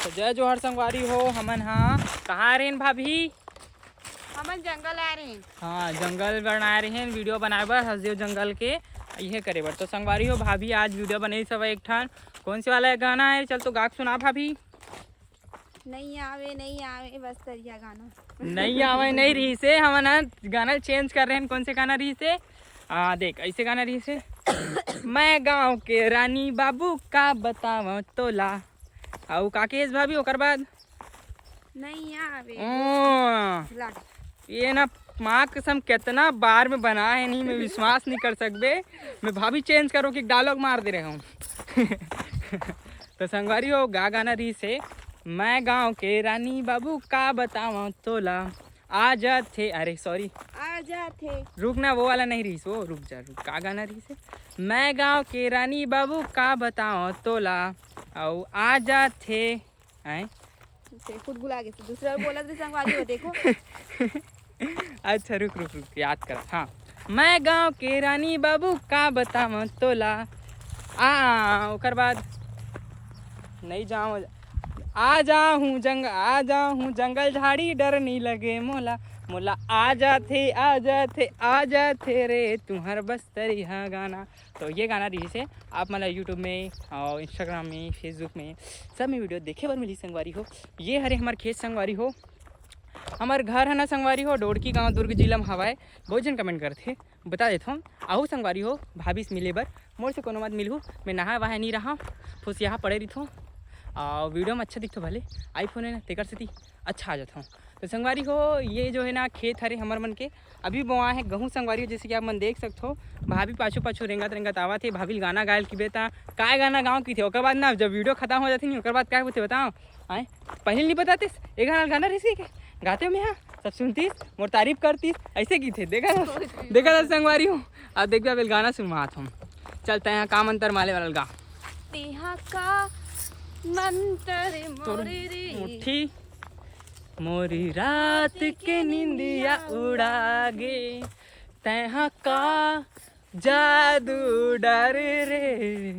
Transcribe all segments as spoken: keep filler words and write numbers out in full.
तो जय जोहार संगवारी हो, हमन हा कहाँ आ रहे हैं भाभी? हमन जंगल आ रहे हैं। हाँ, जंगल बनाए रहे हैं वीडियो बनाए बर, हसदेव जंगल के, इहे करे बर। तो संगवारी हो, भाभी आज वीडियो बनाई सब एक ठन। कौन से वाला गाना है? चल तो गा के सुना भाभी। नहीं आवे, नहीं आवे, बस तरिया गाना। नहीं आवे नहीं रही से, हमन हा गाना चेंज कर रहे हैं। कौन से गाना रही से? आ देख, ऐसे गाना रही से। मैं गांव के रानी बाबू का बतावं तोला। अउ का केस भाभी ओकर बाद? नहीं आवे। ओ, लाग। ये ना माँ कसम कितना बार में बना है नहीं, मैं विश्वास नहीं कर सकबे। मैं भाभी चेंज करो कि डायलॉग मार दे रहे हूँ। तो संगवारी हो, गा गाना रही से, मैं गांव के रानी बाबू का बतावं तोला, आ जाथे, अरे सॉरी, आ जाथे। रुक ना, वो वाला नहीं रही, वो रुक जा, रुक, का गाना रही से, मैं गांव के रानी बाबू का बतावं तोला, अउ आ जाथे, हैं? से खुद भुला गए, दूसरा बोला तो संगवारी हो, देखो। अच्छा, रुक रुक रुक, याद कर। हाँ, मैं गांव के रानी बाबू का बतावं तोला, आ ओकर बाद नहीं जाओ, आ जाहूँ जंग आ जाहूँ जंगल झाड़ी, डर नहीं लगे मोला, मोला आ जाथे, आ जाथे, आ जाथे रे तुहर बस तरिया गाना। तो ये गाना रही से आप मन ला यूट्यूब में और इंस्टाग्राम में, फेसबुक में, सब में वीडियो देखे बर मिली संगवारी हो। ये हरे हमार खेत संगवारी हो, हमार घर है ना संगवारी हो, डोड़की गांव, दुर्ग जिला में हवाए। बहुत जन कमेंट करथे, बता देथों। आहू संगवारी हो, भाभी से मिले बर, मोर से कोनो मत मिलहू, मैं नहाए वहाए नहीं रहा, फुसियाहा पड़े रहिथों। और वीडियो में अच्छा दिखथों भले, आईफोन है ना, तेकर सेती अच्छा आ जाथों। तो संगवारी हो, ये जो है ना खेत हरे हमर मन के, अभी बोआ है गहूँ संगवारी हो, जैसे कि आप मन देख सकथो। भाभी पाछू पाछू रेंगत रेंगत आवत हे, भाभी ल गाना गायल किबे ता, काय गाना गाँव की थे, ओकर बाद ना जब वीडियो खत्म हो जाथे नहीं, ओकर बाद काय होथे बताओ? आए, पहले नहीं बताते, एक गाना गाना रहिस के, गाते में हाँ, सब सुनतीस, मोर तारीफ करतीस, ऐसे की थे, देखा था, देखा था संगवारी हो। अब देखबे, अब गाना सुनवात हम, चलते हैं काम अंतर माले वाला गा। तेहा का मंतर मोरे रे। मुट्ठी मोरी रात के निंदिया उड़ा गे, तैहा का जादू डारे रे,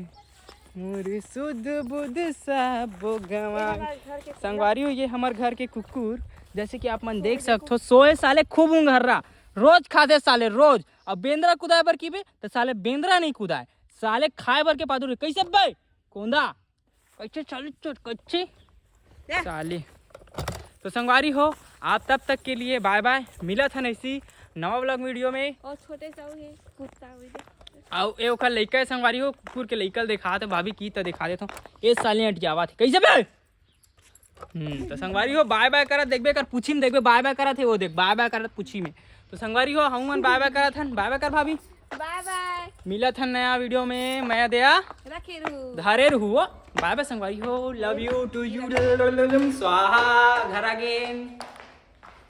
मोरी सुध बुध सब गंवा। संगवारी हो, ये हमर घर के कुकुर, जैसे कि आप मन देख सकथो, सोए साले खूब उंघर्रा, रोज खाथे साले, रोज। अब बेंदरा कुदाए बर किबे, त साले बेंदरा नहीं कुदाए, साले खाए बर के पादुर। कैसे बे कोंदा, कैसे चालू चोट, कैसे? साले। तो संगवारी हो, आप तब तक के लिए बाय बाय, मिलत हन ऐसी नवा व्लॉग वीडियो में। और छोटे सा हुए कुत्ता हुए। आओ, ए ओकर लइका है संगवारी हो, कुकुर के लइका ल दिखा दे, भाभी की तो दिखा देता हूँ। ए साले अटियावा थे, कैसे बे? हम्म, तो संगवारी हो, बाय बाय करत देखबे, कर पूछी में देखबे, बाय बाय करत है वो, देख बाय बाय करत पूछी में। तो संगवारी हो, हम मन बाय बाय करत हन, बाय बाय कर भाभी। बाय बाय। मिलत हन नया वीडियो में, मैं दया रखे रहू। धारे रहू। बाय बाय संगवारी हो, love you to you, स्वाहा, घर आ गेन।